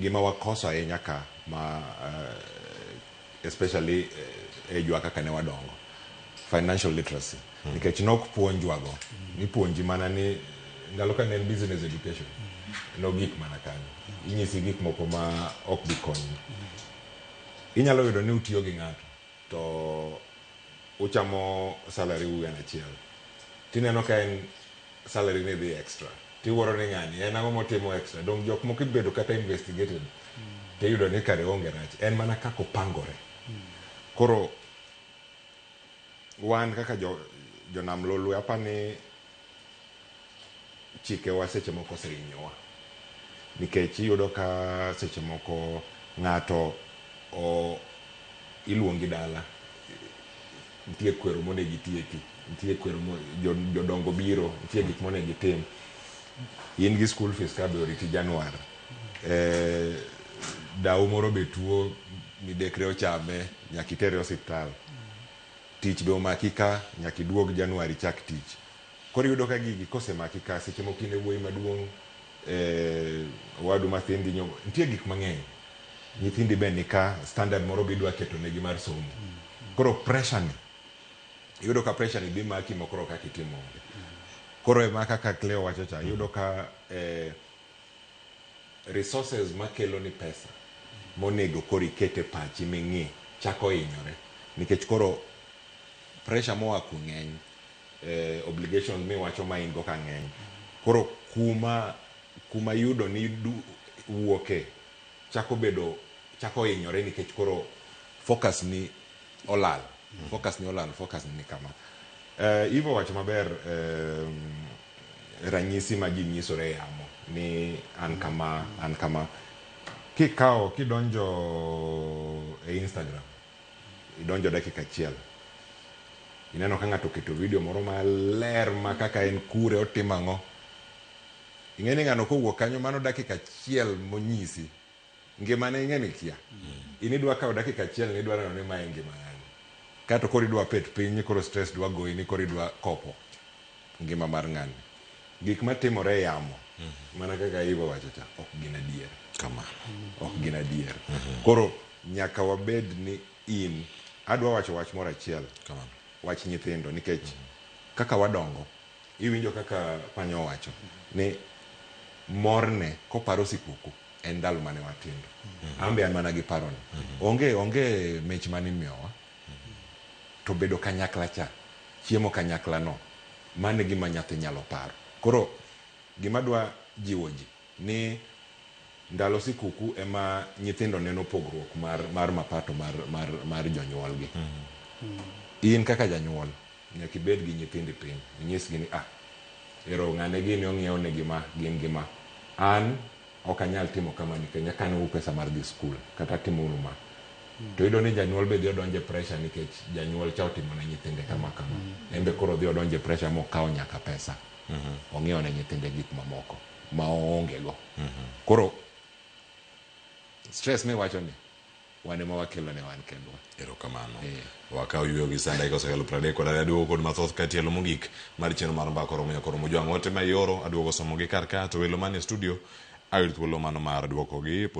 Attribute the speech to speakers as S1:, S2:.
S1: Gima wakoso ahinya ka ma especially e jwa kaka ne wadongo, financial literacy, nikech nok puonjwago. Nipuonji mana ni ndalo ka ne en business education, nogik mana kanyo. Inyisi gik moko ma ok bi konyi. Inyalo yudo ni utiyo gi ng'ato to uchamo salary u en achiel, tineno ka en salary ne dhi extra, tiwuoro ni ng'ani en ang'o motimo extra. Dong jok moko ibedo kata investigated, tiyudo ni kare onge rach, en mana kaka opangore. Koro wan kaka jo jonam lolwe, apani chikewa seche moko osehinyowa, nikech iyudo ka seche moko ng'ato o iluongi dala, nitie kwero monego itieki, nitie kwero jodongo biro, nitie gik monego itim, in gi school fees ka be oriti Januar, dau moro be tuo, midekre ochame, nyaka itere osiptal, tich be omaki ka, nyaka iduog Januar ichak tich. Koro iyudo ka gigi kosemaki ka, seche moko in e wuoyi maduong', owadu mathin dhi nyombo, nitie gik mang'eny, nyithindi be nika standard moro be idwa keto negi mar somo. Koro pressure ni, iyudo ka pressure ni dhi maki ma koro kaka itimo onge. Koro ema kaka Cleo wacho cha, iyudo ka resources makelo ni pesa monego koro iket e pachi ming'i chako hinyore, nikech koro pressure moa ku ng'eny, obligations miwacho ma in go ka ng'eny. Koro kuma yudo ni wuoke chako bedo, chako hinyore, nikech koro focus ni olal, focus ni olal, focus ni kama. Ivo wacho maber, ranyisi ma ji nyisore e yamo ni an kama, an kama. Kikawo kidonjo e Instagram, idonjo dakika achiel, ineno ka ng'ato oketo video moro maler ma kaka en kure, otimo ang'o, ing'e ni ng'ano kowuok kanyo, mano dakika achiel monyisi ngimane. Ing'e ni kia in idwa kawo dakika achiel ni idwa neno ni mae ngima ng'ani, kato koro idwa pet piny ni koro stress dwa goyi ni koro idwa kopo ngima mar ng'ani. Gik matimore e yamo, mana kaka Ivo wacho cha, ok gin adier.
S2: Kama.
S1: Ok gin adier. Koro nyaka wabed ni in adwa wacho wach moro achiel.
S2: Kamano.
S1: Wach nyithindo, nikech kaka wadongo, iwinjo kaka panyo owacho ni morne koparo sikuku en ndalo mane watindo. An be an mana gi paroni, onge mich manimiyowa to bedo kanyakla cha, chiemo kanyakla no, mano e gima nyathi nyalo paro. Koro gima dwa jiwo ji ni ndalo sikuku ema nyithindo neno pogruok mar mapato mar jonyuolgi. In kaka janyuol nyaka ibed gi nyithindi piny, inyisgi ni, ah, ero ng'ane gini ong'iewo negi ma gin gi ma, an ok anyal timo kama nikech nyaka anou pesa mar dhi skul kata timuru ma. To iyudo ni janyuol be dhi odonjo e pressure, nikech janyuol cha otimo ne nyithinde kama kama, en be koro odhi odonjo e pressure mokawo nyaka pesa ong'iewo ne nyithinde gik mamoko ma oonge go. Koro stress miwacho ni wan ema wakelo ne wan kendwa.
S2: Erokamano.
S1: Eh.
S2: Wakaw yueyo gi sa dakika osekalo 32. Aduogo kod mathoth ka tielo mogik mar chenro mar Mbaka Oromo Nyaka Oromo. Jwang' ote ma ioro aduogo somogi kar ka, to welo manie studio ayud thuolo mano mar duokogi.